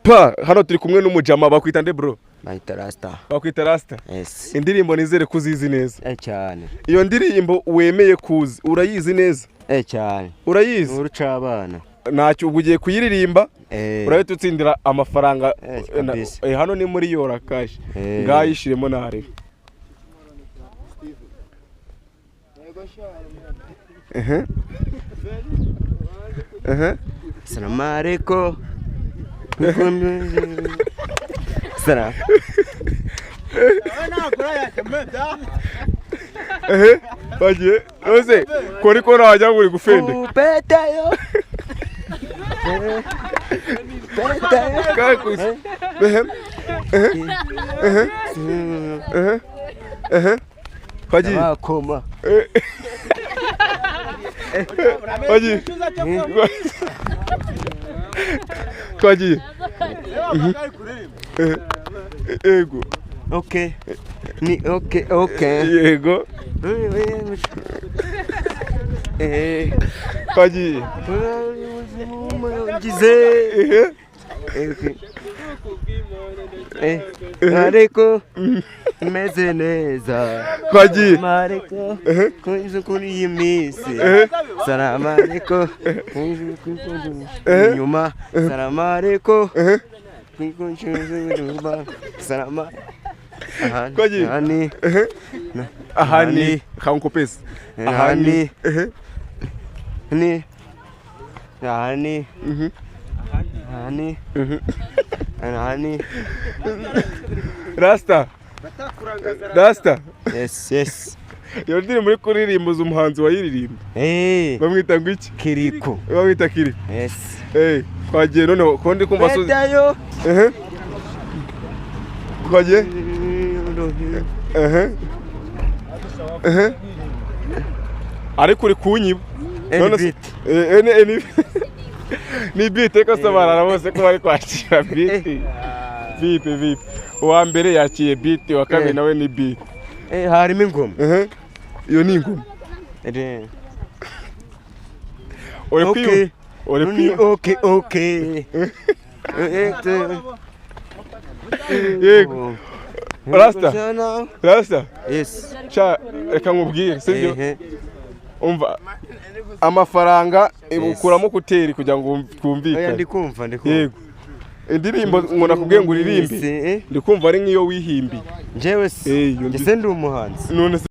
Pa hano turi kumwe n'umujama. Bakwita nde, bro? Bahita Rasta. Bakwita Rasta? Yes. Indirimbo nizere ko uzizi neza. Eh, cyane. Iyo ndirimbo wemeye kuzi, urayizi neza? Eh, cyane. Urayizi? Uruca abana. Ntacyo, ubwo ugiye kuyiririmba. Eh. Urahita utsindira amafaranga. Eh, kabisa. Hano ni muri Yora Cash. Eh. Ngayishiremo narebe. Ehe ehe. Salamu alaikum. Salam. Ehe, bagiye rose kori ko wajya ngo uri gufendeka. Upetayo. Upetayo. Kakuze. Ehe ehe ehe ehe ehe, bagiye. Bakoma. Bagiye, twagiye. Yego. Okay. Ni okay, okay. Yego. Eh. Twagiye. Ngize. Ehe. Eh. Ariko meze neza. Twagiye. Mareko kunzu kuri iyi minsi. Salamu alaikum. Inyuma. Salamu alaikum. Salama. Twagiye. Ahani. Aha ni kankopesi. Aha ni. Ehe. Ni. Ahani. Ahani. Ahani. Rasta, Rasta. Yes. Iyo ndirimbo uri kuririmba, uzi umuhanzi wayiririmba? Eh. Bamwita ngo iki? Kiriko. Bamwita Kiri. Yes. Eh, twagiye noneho ko ndi kumva suzi. Betayo. Ehe, twagiye. Ehe ehe, ariko uri kunyiba. None Beat. Ni beat, ariko se barara bose ko bari kwakira beat? Beat, beat. Uwa mbere yakiye beat, uwa kabiri nawe ni beat. Eh, harimo ingoma. Ehe, iyo ni ingoma. Eh. Uri Okay. kwiyumva, uri Ni kwiyumva. okay. Yego, Rasta. Rasta. Yes. Cha, reka nkubwire, sibyo? Ehe. Umva, amafaranga Yes. ukuramo kuteri kugira ngo Oya, twumvikane. Ndikumva, ndikumva. Yego, indirimbo ngo nakubwiye ngo uririmbe, Yes, eh. ndi kumva ari nk'iyo wihimbiye. Njyewe se? Eh, iyo Njye se ndi umuhanzi? None se?